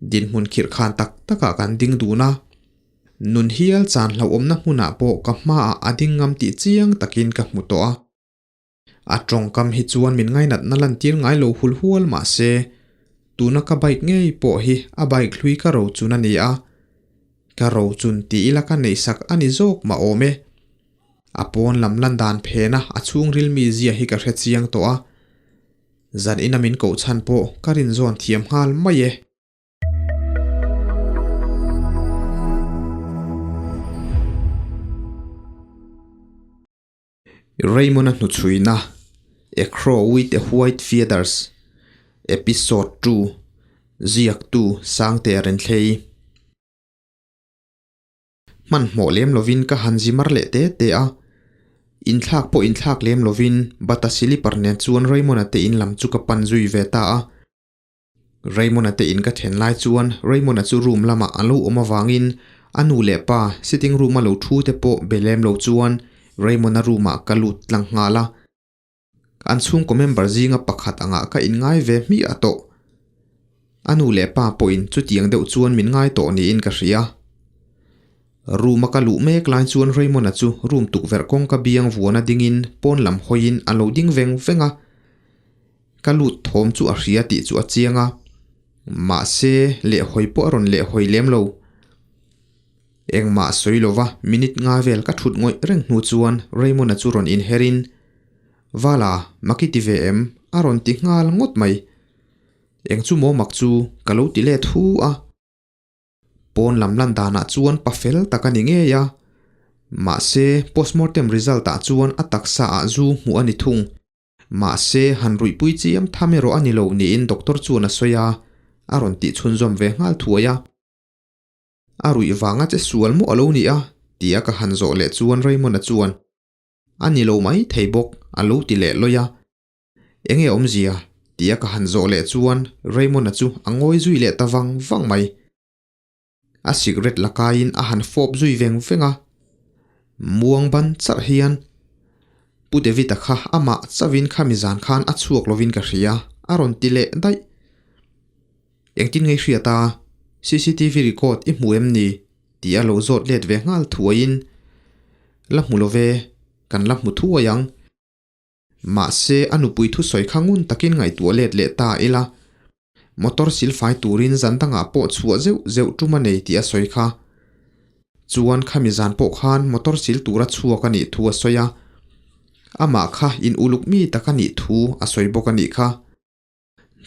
Dinhmun khirh khan tak takah kan ding dun a, nun hial chan hlauhawmna hmunah pawh ka hmaah a ding ngam tih chiang takin ka hmu tawh a. A tawngkam hi chuan min ngainatna lantir ngai lo hul hual mah se, tuna ka bike ngei pawh hi a bike hlui ka rochun a ni a. Ka rochun tih ila ka neihsak a ni zawk mah awm e. A pawn lam lan dan phena a chhungril mi zia hi ka hre chiang tawh a. Zan ina min koh chhan pawh ka rinzawn thiam nghal mai e. Raymond-a hnuchhuina, A Crow with a White Feathers, Episode 2, Ziaktu Sangtea Renthlei. Hmanhmawh lem lovin ka han zi mar leh te te a, inthlak pawh inthlak lem lovin Bata silipar nen chuan Raymond-a te in lam chu ka pan zui ve ta a. Raymond-a te in ka then lai chuan Raymond-a chu room lamah a lo awm avangin a nu leh pa sitting room-a lo thu te pawh be lem lo chuan Raymond-a room-ah ka lut tlang nghal a. An chhungkaw member zinga pakhat angah ka inngai ve hmiah tawh. A nu leh pa pawhin chutiang deuh chuan min ngai tawh niin ka hria. Room-a ka luh mek lai chuan Raymond-a chu room tukverh kawngka biang vuana dingin pawn lam hawiin a lo ding veng veng a. Ka lut thawm chu a hria tih chu a chiang a, mahse lehhawi pawh a rawn lehhawi lem lo. Engmah sawi lova minute nga vel ka thut ngawih reng hnu chuan Raymond-a chu rawn inher in, Vala, mak i ti ve em? a rawn ti nghal ngawt mai. Eng chu maw mak chu ka lo ti let hu a. Pawn lam lan danah chuan pa fel tak a ni ngei a, mahse postmortem result ah chuan a taksa ah zu hmuh a ni thung. Mahse, han ruihpui chiam tham erawh a ni lo niin doctor chuan a sawi a, a rawn tih chhunzawm ve nghal thuai a. A ruih vanga che sual maw a lo ni a? tia ka han zawh leh chuan Raymond-a chuan, A ni lo mai thei bawk, a lo ti leh lawih a. Enge awmzia? tia ka han zawh leh chuan Raymond-a chu a ngawi zui leh ta vang vang mai. A cigarette la kaiin a han fawp zui veng veng a, muang ban charh hian Pu David-a kha amah chauhin khami zan khan a chhuak lovin ka hria a rawn ti leh daih. Engtin ngei hriat a, cctv record i hmu em ni? tih a lo zawt let ve nghal thuaiin, La hmu lo ve, kan la hmu thuai ang. Mahse, a nupui thusawi kha ngun takin ngaihtuah let leh ta ila, motor silfai turin zan dangah pawh chhuah zeuh zeuh tum a nei tih a sawi kha. Chuan khami zan pawh khan motor sil tura chhuak a nih thu a sawi a, amah kha in uluk mi tak a nih thu a sawi bawk a nih kha.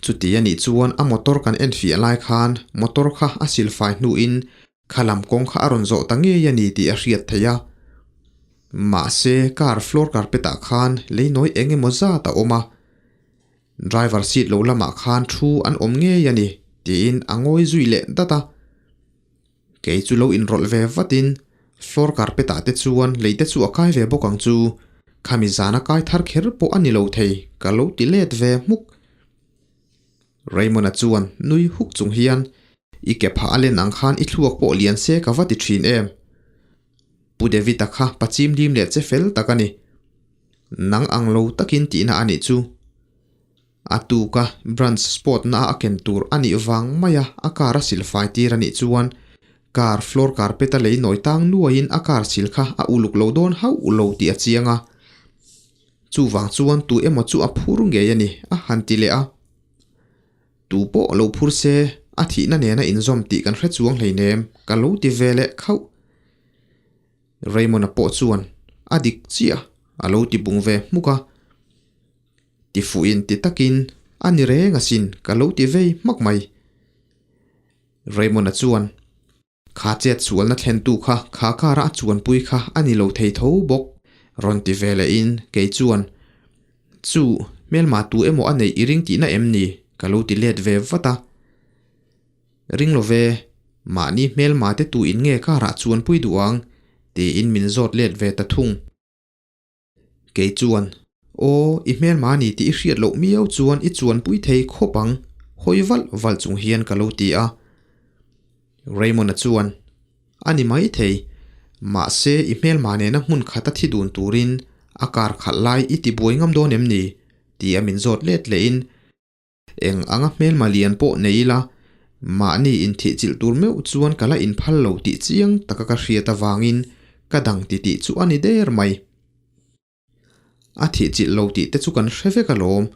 Chuti a nih chuan a motor kan enfiah lai khan motor kha a silfai hnuin kha lam kawng kha a rawn zawh ta ngei a ni tih a hriat theih a. Mahse car floor carpet ah khan lei nawi eng emaw zat a awm a, driver seat lo lamah khan thu an awm ngei a ni tiin a ngawi zui leh dat a. Kei chu lo inrawlh ve vatin floor carpet ah te chuan lei te chu a kai ve bawk ang chu, khami zana kai thar kher pawh a ni lo thei ka lo ti let ve hmuk. Raymond-a chuan nui huk chung hian, I ke phah a len ang khan i thluak pawh lian se ka va ti thin em? Pu David-a kha pa chim lim leh che fel tak a ni. Nang ang lo takin tihna a nih chu. A tuka branch spot na a ken tur a nih vang maia a car a silfai tir a nih chuan car floor carpet a lei nawi tang nuaiin a car sil kha a uluk lo dawn hauh lo tih a chiang a. Chuvang chuan tu emaw chu a phur ngei a ni, a han ti leh a. Tu pawh lo phur se, a thihna nena inzawm tih kan hre chuang hleinem, ka lo ti ve leh khauh. Raymond-a pawh chuan a dik chiah a lo ti bung ve hmuk a. Ti fuhin ti takin a ni reng asin ka lo ti vei hmak mai. Raymond-a chuan Kha chet sualna thlentu kha kha kara a chuanpui kha a ni lo thei tho bawk, rawn ti ve lehin kei chuan, Chu, hmelma tu emaw a neih i ring tihna em ni? ka lo ti let ve vat a. Ring lo ve, mahni hmelma te tu in nge karah chuanpui duh ang? tiin min zawt let ve ta thung. Kei chuan, Aw, i hmelma ni tih i hriat loh miau chuan i chuanpui thei khawp ang, hawi valh valh chung hian ka lo ti a. Raymond-a chuan, A ni mai thei, mahse i hmelma nena hmun khata thi dun turin a kar khalh lai i ti buai ngam dawn em ni? tia min zawt let lehin, Eng anga hmelma lian pawh nei ila, Mahni inthihchilh tur meuh chuan ka la inphal lo tih chiang taka ka hriat avangin ka dang titih chu a ni der mai. A thihchilh lo tih te chu kan hre vek alawm.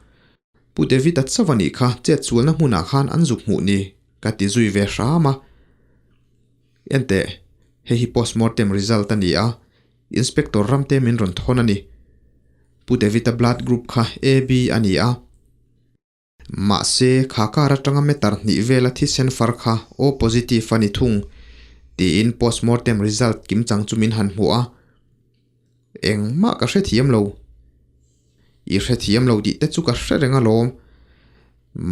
Pu David-a chauh a nih kha chet sualna hmunah khan an zuk hmuh ni, ka ti zui ve hram a. Enteh, hei hi postmortem result a ni a, Inspector Ramte min rawn thawn a ni. Pu David-a blood group kha AB a ni a. Mahse, kha kar atanga meter hnih vela thisen far kha O positive a ni thung, tiin postmortem result kimchang chu min han hmuh a. Engmah ka hrethiam lo. I hrethiam lo tih te chu ka hre reng alawm.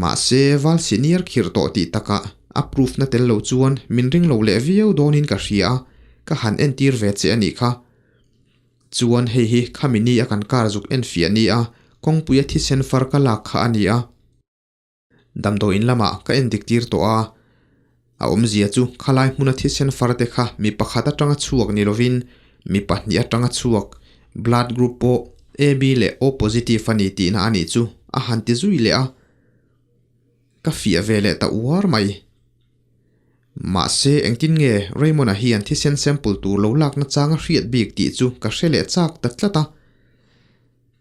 Mahse, val senior khirh tawh tih takah a proof na tel lo chuan min ring lo leh viau dawnin ka hria a, ka han entir ve che a nih kha. Chuan hei hi khami ni a kan car zuk en fiah ni a, kawngpuia thisen far ka lak kha a ni a. Damdawiin lamah ka en dik tir tawh a, a awmzia chu khalai hmuna thisen far te kha mi pakhat atanga chhuak ni lovin mi pahnih atanga chhuak, blood group pawh AB leh O positive a ni tihna a nih chu a han ti zui leh a. Ka fiah ve leh ta uar mai. Mahse, engtin nge Raymond-a hian thisen sample tur lo lakna chang a hriat bik tih chu ka hre leh chak ta tlat a.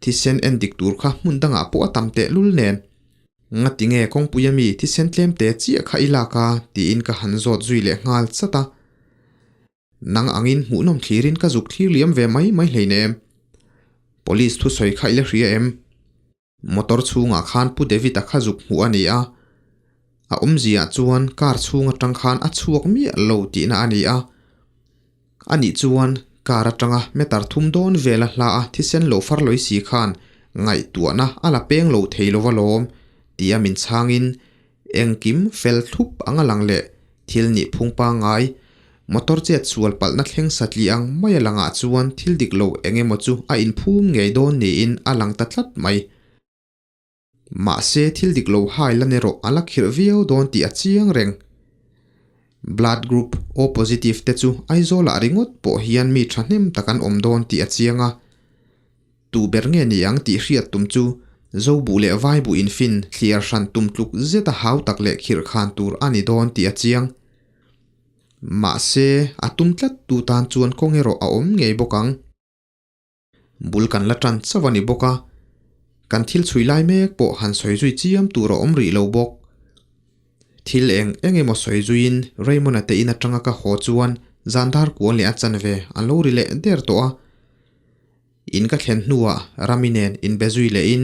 Thisen en dik tur kha hmun dangah pawh a tam tehlul nen. Ngati nge kawngpui ami thisen tlem te chiah kha i lak a? tiin ka han zawt zui leh nghal chat a. Nang angin hmuhnawm thlirin ka zuk thlir liam ve mai mai hleinem. Police thusawi kha i la hria em? Motor chhungah khan Pu David-a kha zuk hmuh a ni a, a awmziah chuan car chhung atang khan a chhuak miah lo tihna a ni a. Anih chuan car atanga meter thum dawn vela hla a thisen lo far lawi si khan ngaihtuahna a la peng lo thei lo alawm tia min chhangin Engkim fel thlup ang a lang leh thil nih phung pangngai, motor chet sual palhna thleng satli ang mai a langah chuan thil dik lo eng emaw chu a inphum ngei dawn niin a lang ta tlat mai. Mahse thil dik lo hai lan erawh a la khirh viau dawn tih a chiang reng. Blood group O positive te chu Aizawlah ringawt pawh hian mi thahnem tak an awm dawn tih a chiang a. Tu ber nge ni ang tih hriat tum chu Zobuh leh Vaibuh infin thliar hran tum tluk zeta hau tak leh khirh khan tur a ni dawn tih a chiang. Mahse, a tum tlat tu tan chuan kawng erawh a awm ngei bawk ang. Bul kan la tan chauh a ni bawk a, kan thil chhui lai mek pawh han sawi zui chiam tur a awm rih lo bawk. Thil eng eng emaw sawi zuiin Raymond-a te in atanga ka haw chuan zan dar kual leh a chanve a lo ri leh der tawh a. In ka thlen hnuah Rami nen inbe zui lehin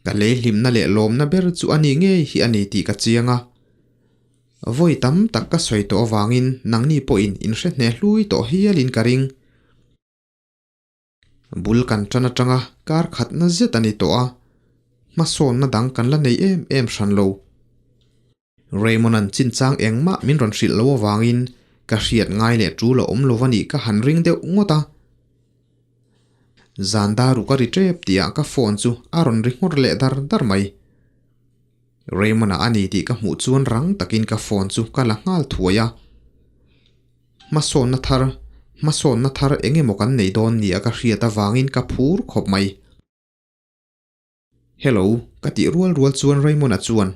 ka lei hlimna leh lawmna ber chu a ni ngei hi a ni tih ka chiang a. Vawi tam tak ka sawi tawh avangin nangni pawhin in hre hne hlui tawh hialin ka ring. Bul kan tan atanga kar khatna zet a ni tawh a, hmasawnna dang kan la nei em em hran lo. Raymond-a'n chinchang engmah min rawn hrilh lo avangin ka hriat ngai leh tul a awm lo a nih ka han ring deuh ngawt a. Zan daru ka ri tep tihah ka phone chu a rawn ri nghawr leh dar dar mai. Raymond-a a ni tih ka hmuh chuan rang takin ka phone chu ka la nghal thuai a. Hmasawnna thar, hmasawnna thar eng emaw kan nei dawn nia ka hriat avangin ka phur khawp mai. Hello, ka tih rual rual chuan Raymond-a chuan,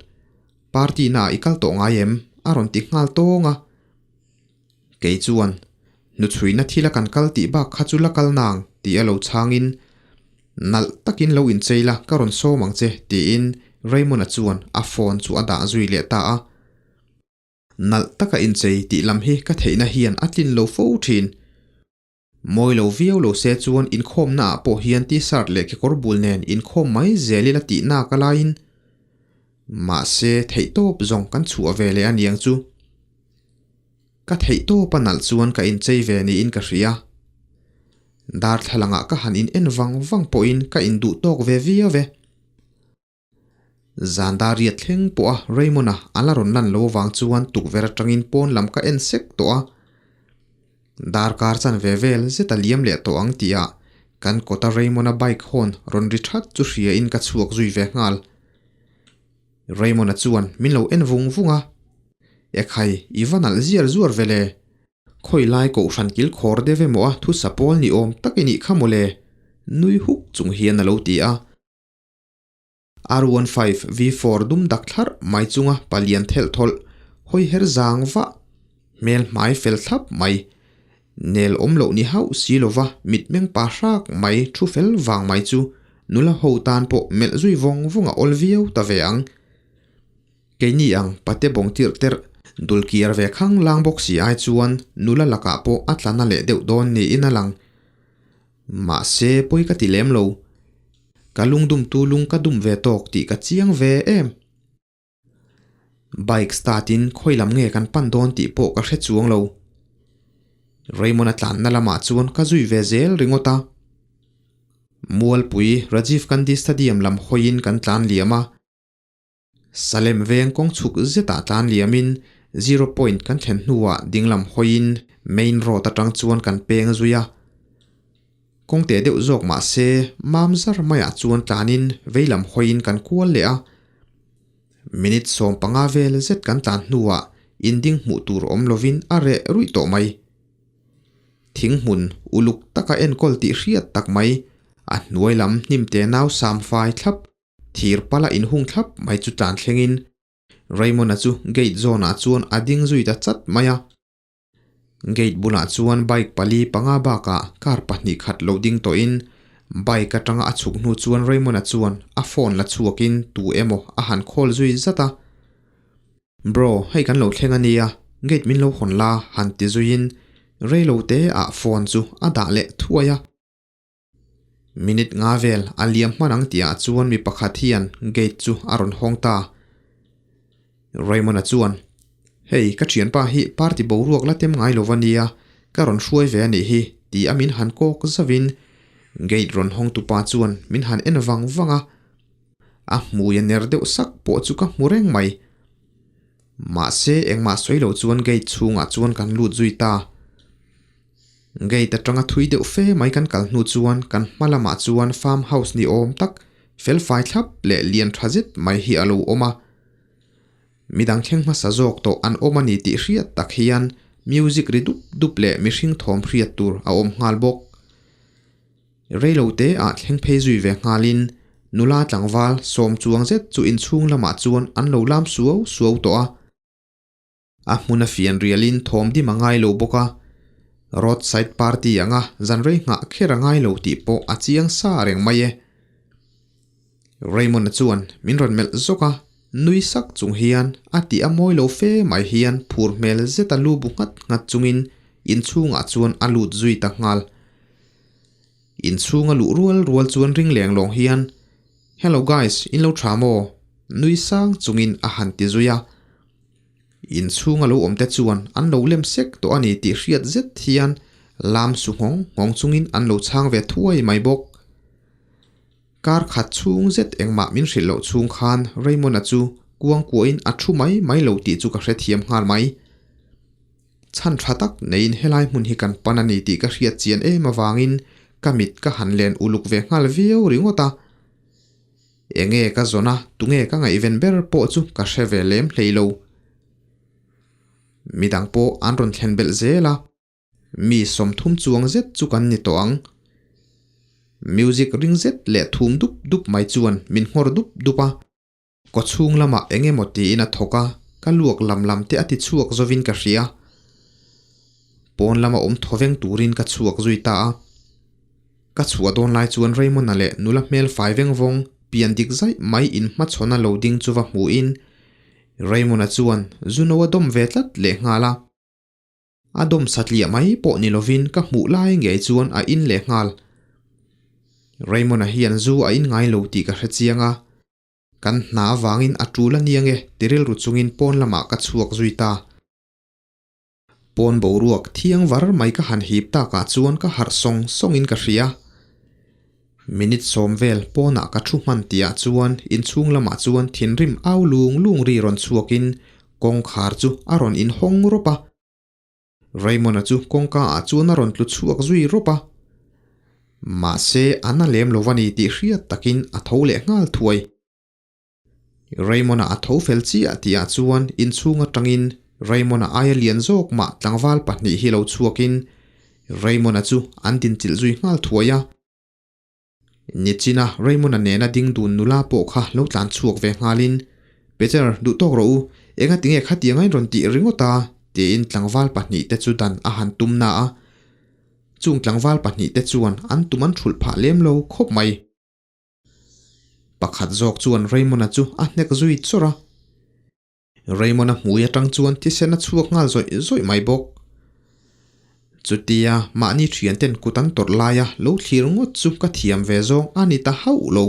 Party naah i kal tawh ngai em? a rawn ti nghal tawng a. Kei chuan, Hnuchhuina thila kan kal tih bak kha chu la kal nang, ti a lo chhangin, Nalh takin lo inchei la, ka rawn sawm ang che, tiin Raymond-a chuan a phone chu a dah zui leh ta a. Nalh taka inchei tih lam hi ka theihna hian a tlin lo fo thin. Mawi lo viau lo se chuan inkhawmna ah pawh hian t-shirt leh kekawr bul nen inkhawm mai zel ila tih nak a laiin mahse theihtawp zawng kan chhuah ve leh a niang chu. Ka theihtawp a nalh chuan ka inchei ve niin ka hria. Darthlalang ah ka han in en vang vang pawhin ka induh tawk ve viau e. Zan dar riat thleng pawh a Raymond-a a la rawn lan lo avang chuan tukverh atangin pawn lam ka en sek tawh a. Darkar chanve vel zet a liam leh tawh ang tihah kan kawta Raymond-a bike hawn rawn ri that chu hriain ka chhuak zui ve nghal. Raymond-a chuan min lo en vung vung a, Ekhai, i va nalh ziar zuar ve le. Khawi lai kohhran kil khawr deuh emaw a thusa pawl ni awm tak i nih kha mawle, nui huk chung hian a lo ti a. R15 V4 dum dak thlarh mai chunga palian thelh thawlh, hawi her zang vah, hmel hmai fel thlap mai, nel awm loh ni hauh si lova mitmeng pa hrak mai thu fel vang mai chu nula ho tan pawh melh zui vawng vawng a awl viau ta ve ang. Keini ang pate bawng tirh terh dul kiar ve khang lang bawk si ai chuan nula lakah pawh a tla na leh deuh dawn niin a lang. Mahse pawi ka ti lem lo. Ka lungdumtu lung ka dum ve tawk tih ka chiang ve em. Bike start in khawi lam nge kan pan dawn tih pawh ka hre chuang lo. Raymond a tlanna lamah chuan ka zui ve zel ringawt a. Mualpui Rajiv Gandhi Stadium lam hawiin kan tlan liam a. Salem veng kawng chhuk zetah tlan liamin Zero Point kan thlen hnuah dinglam hawiin Main Road atang chuan kan peng zui a. Kawng teh deuh zawk mah se mam zar maiah chuan tlanin veilam hawiin kan kual leh a. Minute 15 vel zet kan tlan hnuah inding hmuh tur awm lovin a reh ruih tawh mai. Thing hmun uluk taka enkawl tih hriat tak mai, a hnuai lam hnim te nau sam fai thlap, thir pala inhung thlap mai chu tlan thlengin Raymond-a chu gate zawnah chuan a ding zui ta chat mai a. Gate bulah chuan bike pali panga bakah car pahnih khat lo ding tawhin bike atanga a chhuk hnu chuan Raymond-a chuan a phone la chhuakin tu emaw a han call zui zat a. Bro, hei kan lo thleng a nia, gate min lo hawn la han ti zuiin reilo te ah phone chu a dah leh thuai a. Minute nga vel a liam hman ang tihah chuan mi pakhat hian gate chu a rawn hawng ta. Raymond-a chuan, Hei, ka thianpa hi party boruak la tem ngai lo va nia, ka rawn hruai ve a nih hi, ti a min han kawk zauhin gate rawn hawng tupa chuan min han en vang vang a. A hmui a ner deuh sak pawh chu ka hmu reng mai. Mahse, engmah sawi lo chuan gate chhungah chuan kan lut zui ta. Gate atanga thui deuh fe mai kan kal hnu chuan kan hma lamah chuan farm house ni awm tak felfai thlap leh lian tha zet mai hi a lo awm a. Midang thleng hmasa zawk tawh an awm a ni tih hriat tak hian music ri dup dup leh mihring thawm hriat tur a awm nghal bawk. Reilo te ah thleng phei zui ve nghalin nula tlangval sawm chuang zet chu inchhung lamah chuan an lo lam suau suau tawh a. A hmun a fian rialin thawm dim a ngai lo bawk a, road side party anga zan rei nghah kher a ngai lo tih pawh a chiang sa reng mai e. Raymond-a chuan min rawn melh zawk a, nui sak chung hian a tih a mawi lo fe mai hian phur hmel zeta lu bu nghat nghat chungin inchhungah chuan a lut zui ta nghal. Inchhunga luh rual rual chuan ring leng lawng hian, Hello guys, in lo tha maw? nui sang chungin a han ti zui a. Inchhunga lo awmte chuan an lo lem sek tawh a ni tih hriat zet hian lam su nghawng nghawng chungin an lo chhang ve thuai mai bawk. Kar khat chhung zet engmah min hrilh loh chhung khan Raymond-a chu kuang kuahin a thu mai mai lo tih chu ka hrethiam nghal mai. Chhan tha tak neiin helai hmun hi kan pan a ni tih ka hriat chian em avangin ka mit ka han len uluk ve nghal viau ringawt a. Enge ka zawn a, tunge ka ngaihven ber pawh chu ka hre ve lem hlei lo. Midang pawh an rawn thlen belh zel a, mi 30 chuang zet chu kan ni tawh ang. Music ring zet leh thum dup dup mai chuan min nghawr dup dup a. Kawchhung lamah eng emaw tiin a thawk a, ka luak lam lam te a ti chhuak zovin ka hria. Pawn lama awm thawveng turin ka chhuak zui ta a. Ka chhuah dawn lai chuan Raymond-a leh nula hmel fai veng vawng pian dik zaih mai in hmachhawn a lo ding chu va hmuhin Raymond-a chuan zu no a dawm ve tlat leh nghal a. A dawm satliah mai pawh ni lovin ka hmuh lai ngei chuan a in leh nghal. Raymond-a hian zu a in ngai lo tih ka hre chiang a. Kan hna avangin a tul a nia nge ti rilru chungin pawn lamah ka chhuak zui ta. Pawn boruak thiang var mai ka han hip takah chuan ka harh sawng sawngin ka hria. Minute 10 vel pawnah ka thu hman tihah chuan inchhung lamah chuan thinrim au lung lung ri rawn chhuakin kawngkhar chu a rawn inhawng rawp a. Raymond-a chu kawngka ah chuan a rawn tlu chhuak zui rawp a. Mahse a na lem lo va ni tih hriat takin a tho leh nghal thuai. Raymond-a a tho fel chiah tihah chuan inchhung atangin Raymond-a aia lian zawk mah tlangval pahnih hi lo chhuakin Raymond-a chu an dinchilh zui nghal thuai a. Nichina Raymond-a nena ding dun nula pawh kha lo tlan chhuak ve nghalin, Peter, duh tawk rawh u, Engatinge khatiang a in rawn tih ringawt a? tiin tlangval pahnihte chu dan a han tum na a. Chung tlangval pahnihte chuan an tum an thulh phah lem lo khawp mai. Pakhat zawk chuan Raymond-a chu a hnek zui chawrh a. Raymond-a hmui atang chuan thisen a chhuak nghal zawih zawih mai bawk. Chutia mahni thianten kut an tawrh laia lo thlir ngawt chu ka thiam ve zawng a ni ta hauh lo.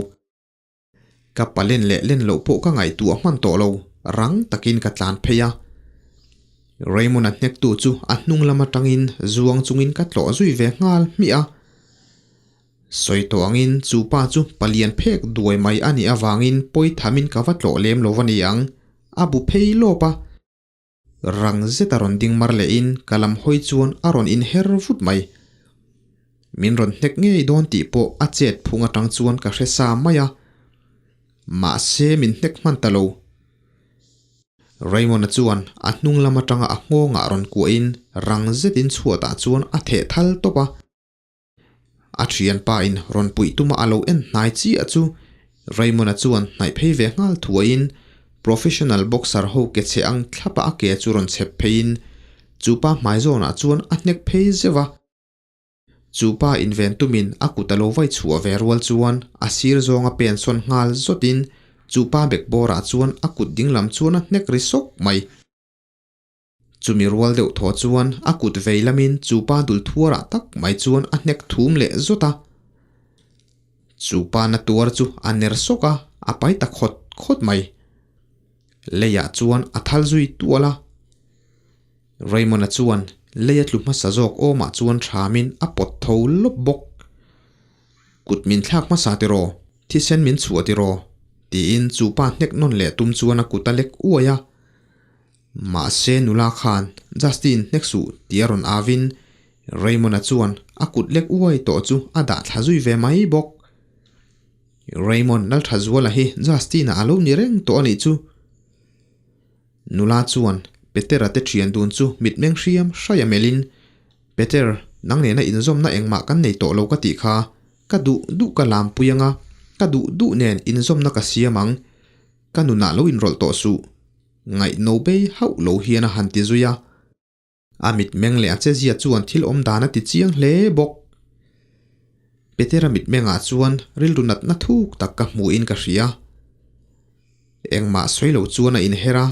Ka palen leh len loh pawh ka ngaihtuah hman tawh lo, rang takin ka tlan phei a. Raymond-a hnektu chu a hnung lam atangin zuang chungin ka tlawh zui ve nghal hmiah a. Sawi tawh angin chu pa chu palian phek duai mai a nih avangin pawi thamin ka va tlawh lem lo va ni ang, a bu phei lawp a. Rang zet a rawn ding mar lehin ka lam hawi chuan a rawn inher vut mai. Min rawn hnek ngei dawn tih pawh a chet phung atang chuan ka hre sa mai a. Mahse min hnek hman ta lo. Raymond-a chuan a hnung lam atanga a nghawngah rawn kuahin rang zetin chhuatah chuan a theh thal tawp a. A thianpa in rawn puih tuma a lo en hnai chiah chu Raymond-a chuan hnaih phei ve nghal thuaiin professional boxer ho ke chhe ang thlapa a ke chu rawn chhep pheiin chupa hmai zawnah chuan a hnek phei zeuh a. Chupa inven tumin a kut a lo vai chhuah ve rual chuan a sir zawnga pen sawn nghal zawtin chupa bekbawrah chuan a kut dinglam chuan a hnek ri sawk mai. Chumi rual deuh thaw chuan a kut vei lamin chu pa dul thuarah tak mai chuan a hnek thum leh zawt a. Chu pa na tuar chu a ner sawk a, a pai ta khawt khawt mai. Leiah chuan a thal zui tual a. Raymond-a chuan lei a tlu hmasa zawk awmah chuan hramin a pawt tho lawp bawk. Kut min thlak hmasa tiraw, thisen min chhuah tiraw? tiin chu pa hnek nawn leh tum chuan a kut a lek uai a. Mahse nula khan Justin hnek suh tih a rawn avin Raymond-a chuan a kut lek uai tawh chu a dah thla zui ve mai bawk. Raymond Lalthazuala hi Justin-a a lo ni reng tawh a nih chu. Nula chuan Petera te thian dun chu mitmeng hriam hraia melhin, Peter, nang nena inzawmna engmah kan nei tawh lo ka tih kha, ka duh duh ka lampui anga, ka duh duh nen inzawmna ka siam ang, ka nunah lo inrawlh tawh suh. Ngaihno bei hauh lo hian a han ti zui a. A mitmeng leh a chezia chuan thil awm dan a ti chiang hle bawk. Petera mitmengah chuan rilru natna thuk tak ka hmuhin ka hria. Engmah sawi lo chuan a inher a,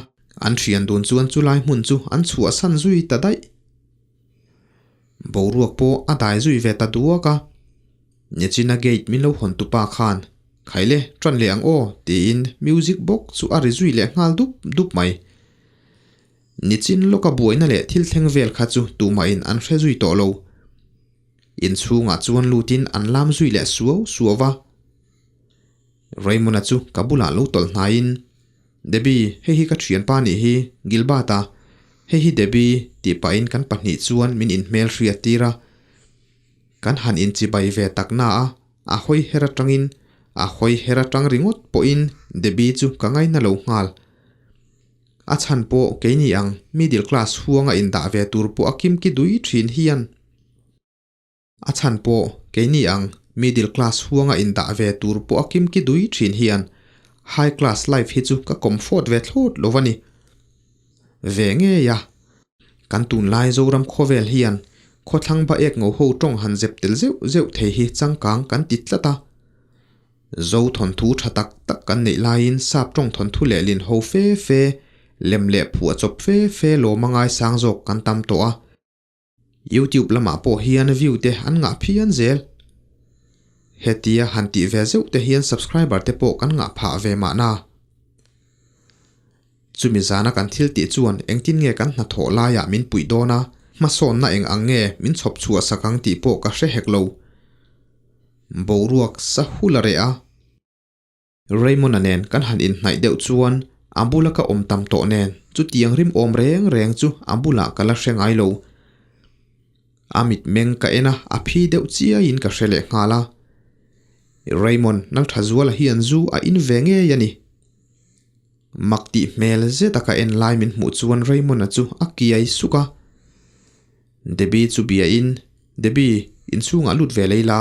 an thian dun chuan chulai hmun chu an chhuahsan zui ta daih. Boruak pawh a dai zui ve ta duak a. Nichina gate min lo hawn tupa khan, Khaile, ṭan leh ang aw, tiin music bawk chu a ri zui leh nghal dup dup mai. Nichin lawka buaina leh thil thleng vel kha chu tumahin an hre zui tawh lo. Inchhungah chuan lutin an lam zui leh suau suau va. Raymond-a chu ka bulah lo tawlh hnaiin, Debbie, hei hi ka thianpa nih hi, Gilbert-a. Hei hi Debbie, tih pahin kan pahnih chuan min inhmel hriat tir a. Kan han inchibai ve tak na a, a hawi her atangin, a hawi her atang ringawt pawhin Debbie chu ka ngaina lo nghal. A chhan pawh keini ang middle class huanga indah ve tur pawh a kimki dui thin hian. A chhan pawh keini ang middle class huanga indah ve tur pawh a kimki dui thin hian high class life hi chu ka comfort ve thlawt lo a ni. Ve ngei a. Kan tunlai Zoram khawvel hian khawthlang ba ek ngo ho tawng han zep tel zeuh zeuh thei hi changkang kan ti tlat a. Zo thawnthu tha tak tak kan neih laiin sap tawng thawnthu lehlin ho fe fe, lem leh phuah chawp fe fe lawm a ngaisang zawk kan tam tawh a. Youtube lamah pawh hian view te an ngah phian zel. Hetia han tih ve zeuh te hian subscriber te pawh kan ngah phah ve mahna. Chumi zana kan thil tih chuan engtin nge kan hnathawh laiah min puih dawn a, hmasawnna eng ang nge min chhawp chhuah sak ang tih pawh ka hre hek lo. Boruak sa hul a reh a. Raymond-a nen kan han inhnaih deuh chuan a bula ka awm tam tawh nen chutiang rim awm reng reng chu a bulah ka la hre ngai lo. A mitmeng ka en a, a phi deuh chiaiin ka hre leh nghal a. Raymond Nalthazuala hian zu a in ve ngei a ni. Mak tih hmel zet a ka en lai min hmuh chuan Raymond-a chu a kiai suk a. Debbie chu biain, Debbie, inchhungah lut ve lei la.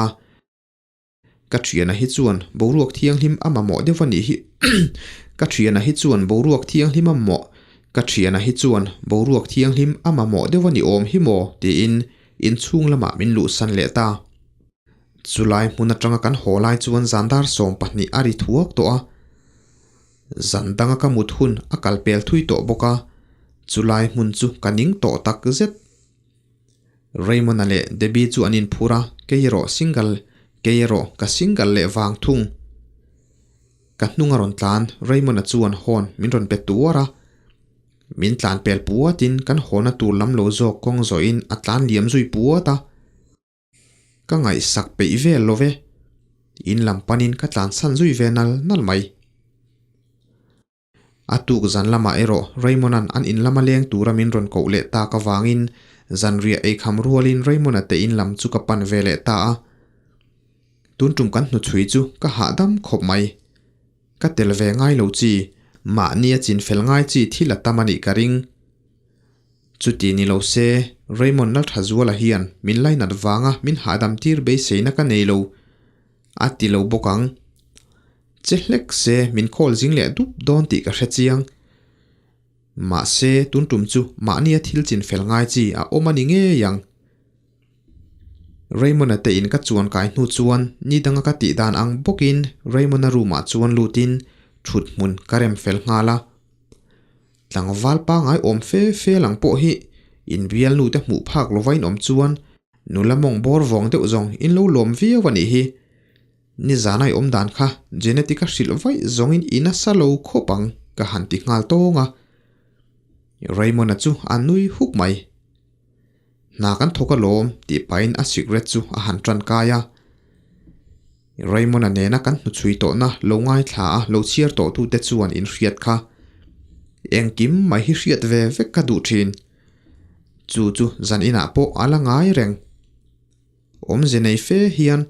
Ka thiana hi chuan boruak thianghlim a mamawh deuh a nih hi Ka thiana hi chuan boruak thianghlim a mamawh. Ka thiana hi chuan boruak thianghlim a mamawh deuh a ni awm hi maw tiin inchhung lamah min luhsan leh ta. Chulai hmun atanga kan haw lai chuan zan dar 12 a ri thuak tawh a. Zan danga ka mut hun a kal pel thui tawh bawk a, chulai hmun chu ka ning tawh tak zet. Raymond-a leh Debbie chu an inphur a, kei erawh single, kei erawh ka single leh vang thung. Ka hnung a rawn tlan, Raymond-a chuan horn min rawn pe tuar a. Min tlan pel puatin kan hawna tur lam lo zawk kawng zawhin a tlan liam zui puat a. Ka ngaihsak peih vel lo ve. In lam panin ka tlansan zui ve nal nal mai. A tuk zan lamah erawh Raymond-a'n an in lama leng tura min rawn koh leh tak avangin zanriah eikham rualin Raymond-a te in lam chu ka pan ve leh ta a. Tun tum kan hnuchhui chu ka hahdam khawp mai. Ka tel ve ngai lo chi, mahni a chinfel ngai chi thil a tam a nih ka ring. Chuti ni lo se, Raymond Lalthazuala hian min lainat vanga min hahdam tir beiseina ka nei lo a ti lo bawk ang. Che hlek se min call zing leh dup dawn tih ka hre chiang. Mahse, tun tum chu mahnia thil chin fel ngai chi a awm a ni ngei ang. Raymond-a te in ka chuan kai hnu chuan ni danga ka tih dan ang bawkin Raymond-a room-ah chuan lutin thut hmun ka rem fel nghal a. Tlangval pangai awm fe fe lang pawh hi inbial nu te hmuh phak lova in awm chuan nula mawng bawr vawng deuh zawng in lo lawm viau a nih hi. Nizan a i awm dan kha Genetic a hrilh vaih zawngin i nasa lo khawp ang ka han ti nghal tawng a. Raymond-a chu a nui huk mai. Hna kan thawk alawm tih pahin a cigarette chu a han tan kai a. Raymond-a nena kan hnuchhui tawhna lo ngaithla a lo chhiar tawh tute chuan in hriat kha. Engkim mai hi hriat ve vek ka duh thin. Chu chu zan inah pawh a la ngai reng. Awmze nei fe hian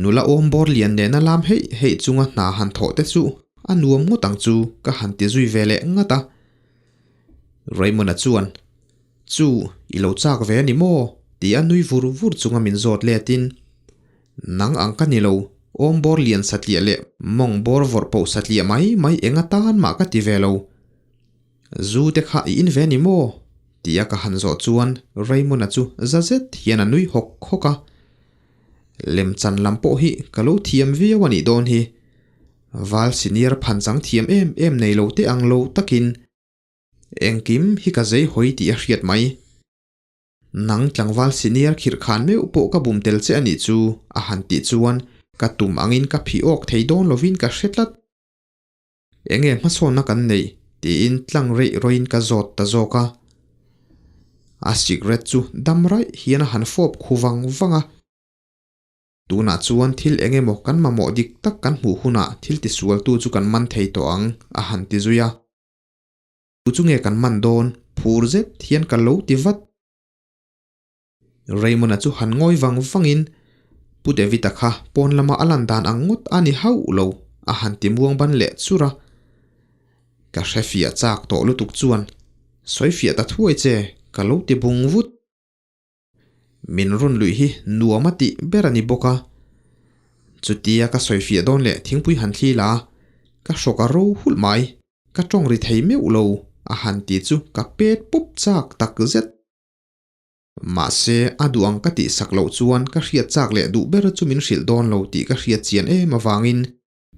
nula awm bawr lian nena lam heih heih chunga hna han thawh te chu a nuam ngawt ang chu ka han ti zui ve leh ngat a. Raymond-a chuan, Chu, i lo chak ve a ni maw? ti a nui vur vur chunga min zawt letin, Nang ang ka ni lo, awm bawr lian satliah leh mawng bawr vawrh poh satliah mai mai eng atan mah ka ti ve lo. Zu te kha i in ve ni maw? Tia ka han zawh chuan Raymond-a chu za zet hian a nui hawk hawk a. Lemchan lam pawh hi ka lo thiam viau a nih dawn hi. Val senior phanchang thiam em em nei lo te ang lo takin engkim hi ka zei hawi tih a hriat mai. Nang tlangval senior khirh khan meuh pawh ka bum tel che a nih chu a han tih chuan ka tum angin ka phih awk thei dawn lovin ka hre tlat. Enge hmasawnna kan neih? tiin tlang reih rawin ka zawt ta zawk a. A cigarette chu dam raih hian a han fawp khu vang vang a. Tunah chuan thil eng emaw kan mamawh dik tak kan hmuh hunah thil tisualtu chu kan man thei tawh ang, a han ti zui a. Tu chu nge kan man dawn? Phur zet hian ka lo ti vat. Raymond-a chu han ngawi vang vangin, Pu David-a kha pawn lama a lan dan ang ngawt a ni hauh lo, a han ti muang ban leh chur a. Ka hre fiah chak tawh lutuk chuan, Sawi fiah ta thuai che, ka lo ti bung vut. Min rawn luih hi nuam a tih ber a ni bawk a. Chutia ka sawi fiah dawn leh thingpui han thli la, ka hrawk a ro hulh mai, ka tawng ri thei meuh lo, a han ti chu ka pet pup chak tak zet. Mahse, a duh ang ka tih sak loh chuan ka hriat chak leh duh ber chu min hrilh dawn lo tih ka hriat chian em avangin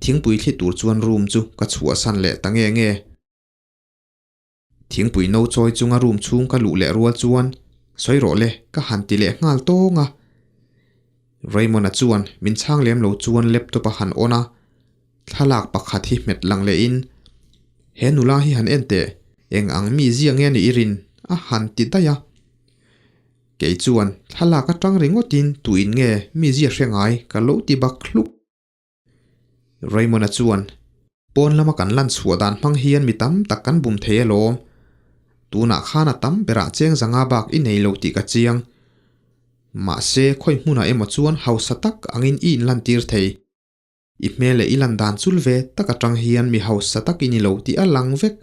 thingpui thli tur chuan room chu ka chhuahsan leh ta nge nge. Thingpui no chawi chunga room chhung ka luh leh rual chuan sawi rawh le ka han ti leh nghal tawng a. Raymond-a chuan min chhang lem lo chuan laptop a han on a, thlalak pakhat hi hmet lang lehin, He nula hi han en teh, eng ang mi zia nge ni i rin? a han ti daih a. Kei chuan thlalak atang ringawtin tuin nge mi zia hre ngai ka lo ti bak hluk. Raymond-a chuan, Pawn lama kan lan chhuah dan hmang hian mi tam tak kan bum thei alawm. Tunah khan a tam berah cheng zanga bak i nei lo tih ka chiang. Mahse, khawi hmunah emaw chuan hausa tak angin i inlantir thei. I hmel leh i lan dan chul ve tak atang hian mi hausa tak i ni lo tih a lang vek.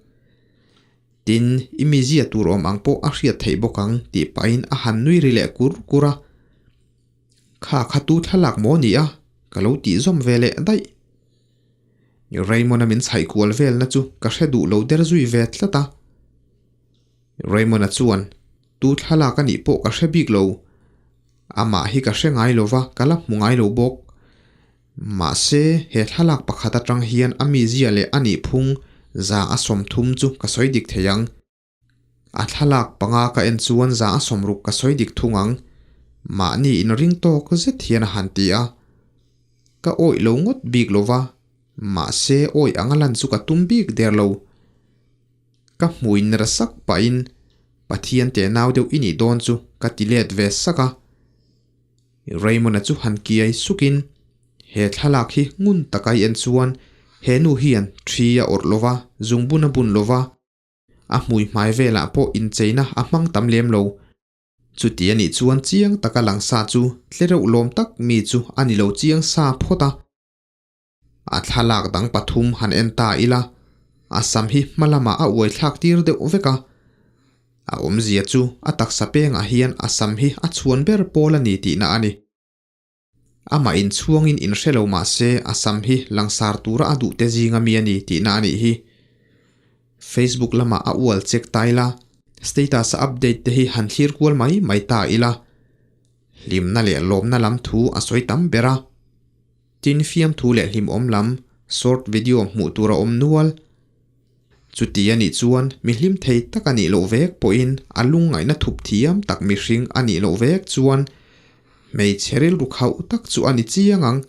Tin, i mizia tur awm ang pawh a hriat theih bawk ang tih pahin a han nui ri leh kur kur a. Kha kha tu thlalak maw ni a? Ka lo tih zawm ve leh daih. Raymond-a min chhaih kual velna chu ka hre duh lo der zui ve tlat a. Raymond-a chuan, Tu thlalak a nih pawh ka hre bik lo. Amah hi ka hre ngai lo va, ka la hmu ngai lo bawk. Mahse, he thlalak pakhat atang hian a mizia leh a nihphung 130 chu ka sawi dik thei ang. A thlalak panga ka en chuan 160 ka sawi dik thung ang. Mahni inring tawk zet hian a han ti a. Ka awih lo ngawt bik lo va, mahse awih anga lan chu ka tum bik der lo. Ka hmui ner sak pahin, Pathian teh nau deuh i nih dawn chu ka ti let ve sak a. Raymond-a chu han kiai sukin, He thlalak hi ngun taka i en chuan he nu hian thi a awrh lo va, zungbun a bun lo va, a hmui hmai velah pawh incheina a hmang tam lem lo. Chuti a nih chuan chiang taka lang sa chu tlereuh lawm tak mi chu a ni lo chiang sa phawt a. A thlalak dang pathum han en ta ila, a sam hi hma lamah a uai thlak tir deuh vek a. A awmzia chu a taksa pengah hian a sam hi a chhuan ber pawl a ni tihna a ni. Amah inchhuangin inhre lo mah se a sam hi langsar tura a duhte zinga mi a ni tihna a nih hi. Facebook lamah a ual check ta ila, status a update te hi han thlir kual mai mai ta ila. Hlimna leh lawmna lam thu a sawi tam ber a. Tin fiamthu leh hlimawm lam short video hmuh tur a awm nual. Chuti a nih chuan mi hlim thei tak a nih loh vek pawhin a lungngaihna thup thiam tak mihring a nih loh vek chuan hmeichhe rilru khauh tak chu a ni chiang ang.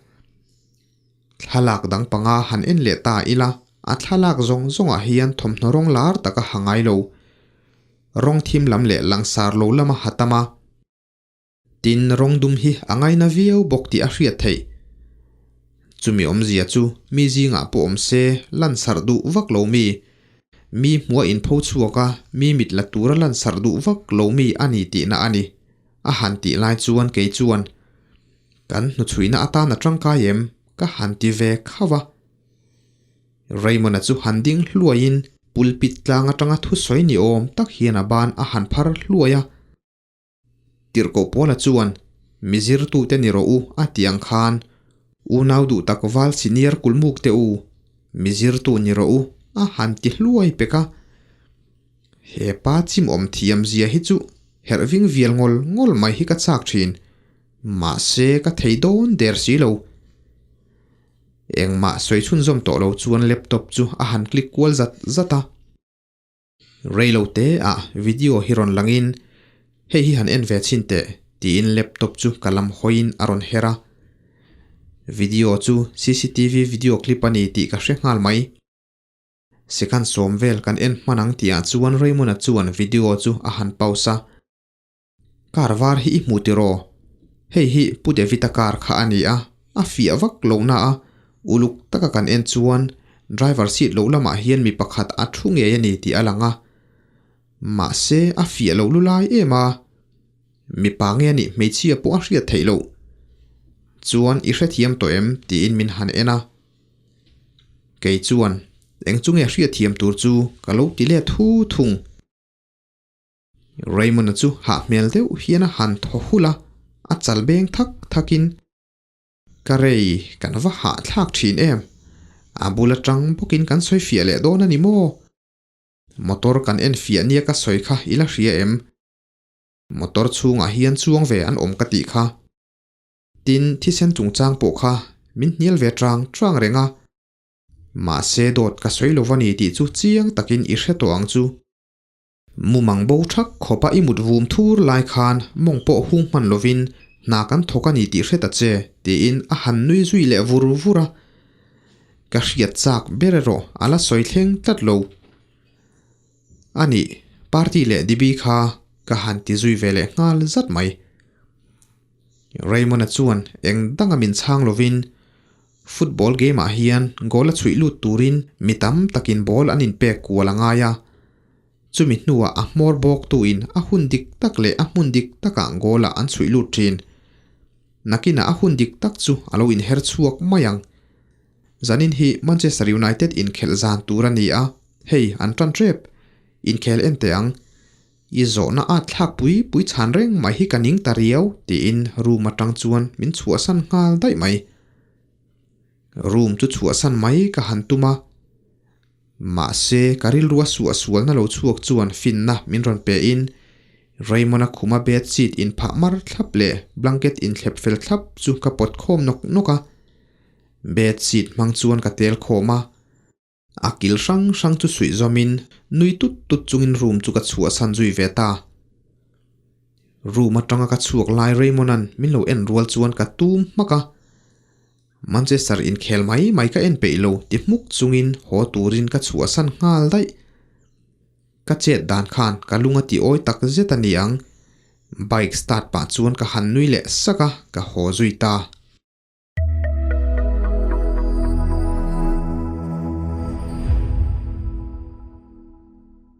Thlalak dang panga han en leh ta ila, a thlalak zawng zawngah hian thawmhnaw rawng lar tak a ha ngai lo. Rawng thim lam leh langsar lo lama ha tam a. Tin, rawng dum hi a ngaina viau bawk tih a hriat theih. Chumi awmzia chu mi zingah pawh awm se lansarh duh vak lo mi, mi hmua inpho chhuak a, mi mit la tura lansarh duh vak lo mi a ni tihna a ni. A han tih lai chuan kei chuan, Kan hnuchhuihna atan a tangkai em? ka han ti ve khauh a. Raymond-a chu han ding hluaiin pulpit tlang atanga thusawi ni awm tak hian a ban a han phar hluai a. Tirhkoh Paula chuan, Mi zirtute ni rawh u, a ti ang khan, Unau duh tak val senior kulmuk te u, mi zirtu ni rawh u, a han ti hluai pek a. He pa chimawm thiam zia hi chu herh ving vial ngawl ngawl mai hi ka chak thin, mahse ka thei dawn der si lo. Engmah sawi chhunzawm tawh lo chuan laptop chu a han click kual zat zat a. Reilo te ah video hi rawn langin, Hei hi han en ve chhin teh, tiin laptop chu ka lam hawiin a rawn her a. Video chu cctv video clip a ni tih ka hre nghal mai. Second sawm vel kan en hman ang tihah chuan Raymond-a chuan video chu a han pause a. Car var hi i hmu tiraw? Hei hi Pu David-a car kha a ni a, a fiah vak lo na a, uluk taka kan en chuan driver seat lo lamah hian mi pakhat a thu ngei a ni tih a lang a. Mahse, a fiah lo lu lai em a, mipa nge a nih hmeichhia pawh a hriat theih loh. Chuan i hrethiam tawh em? tiin min han en a. Kei chuan, Eng chu nge hriatthiam tur chu ka lo ti let thu thung. Raymond-a chu hah hmel deuh hian a han thaw hulh a, a chal beng thak thakin, Ka rei, kan va hah thlak thin em? A bul atang bawkin kan sawi fiah leh dawn a ni maw? Motor kan en fiah nia ka sawi kha i la hria em? Motor chhungah hian chuang ve an awm ka tih kha. Tin, thisen chungchang pawh kha min hnial ve chang chang reng a. Mahse dawt ka sawi lo va ni tih chu chiang takin i hre tawh ang chu. Mumang bo thak khawpa i mut vum thur lai khan mawng pawh hung hman lovin hna kan thawk a ni tih hre ta che, tiin a han nui zui leh vur vur a. Ka hriat chak ber erawh a la sawi thleng tlat lo. A nih, party leh Debbie kha ka han ti zui ve leh nghal zat mai. Raymond-a chuan eng danga min chhang lovin Football game ah hian goal a chhuih lut turin mi tam takin ball an inpek kual a ngai a. Chumi hnuah a hmawr bawktuin a hun dik tak leh a hmun dik takah goal ah an chhuih lut thin. Nakinah a hun dik tak chu a lo inher chhuak mai ang. Zanin hi Manchester United inkhelh zan tur a ni a, hei an tan tep. Inkhel en teh ang. I zawhna at thlak pui pui chhan reng mai hi ka ning ta riau tiin room atang chuan min chhuahsan nghal daih mai. Room chu chhuahsan mai ka han tum a. Mahse, ka rilrua suahsualna lo chhuak chuan finna min rawn pe in, Raymond-a khuma bedsheet inphah mar thlap leh blanket inthlep fel thlap chu ka pawt khawm nawk nawk a. Bedsheet hmang chuan ka tel khawm a. A kil hrang hrang chu suih zawmin nui tut tut chungin room chu ka chhuahsan zui ve ta. Room atanga ka chhuak lai Raymond-a'n min lo en rual chuan ka tum hmak a. Manchester inkhel mai mai ka en peih lo ti hmuk chungin haw turin ka chhuahsan nghal daih. Ka chet dan khan ka lung a ti awi tak zet a ni ang. Bike start pah chuan ka han nui leh sak a, ka haw zui ta.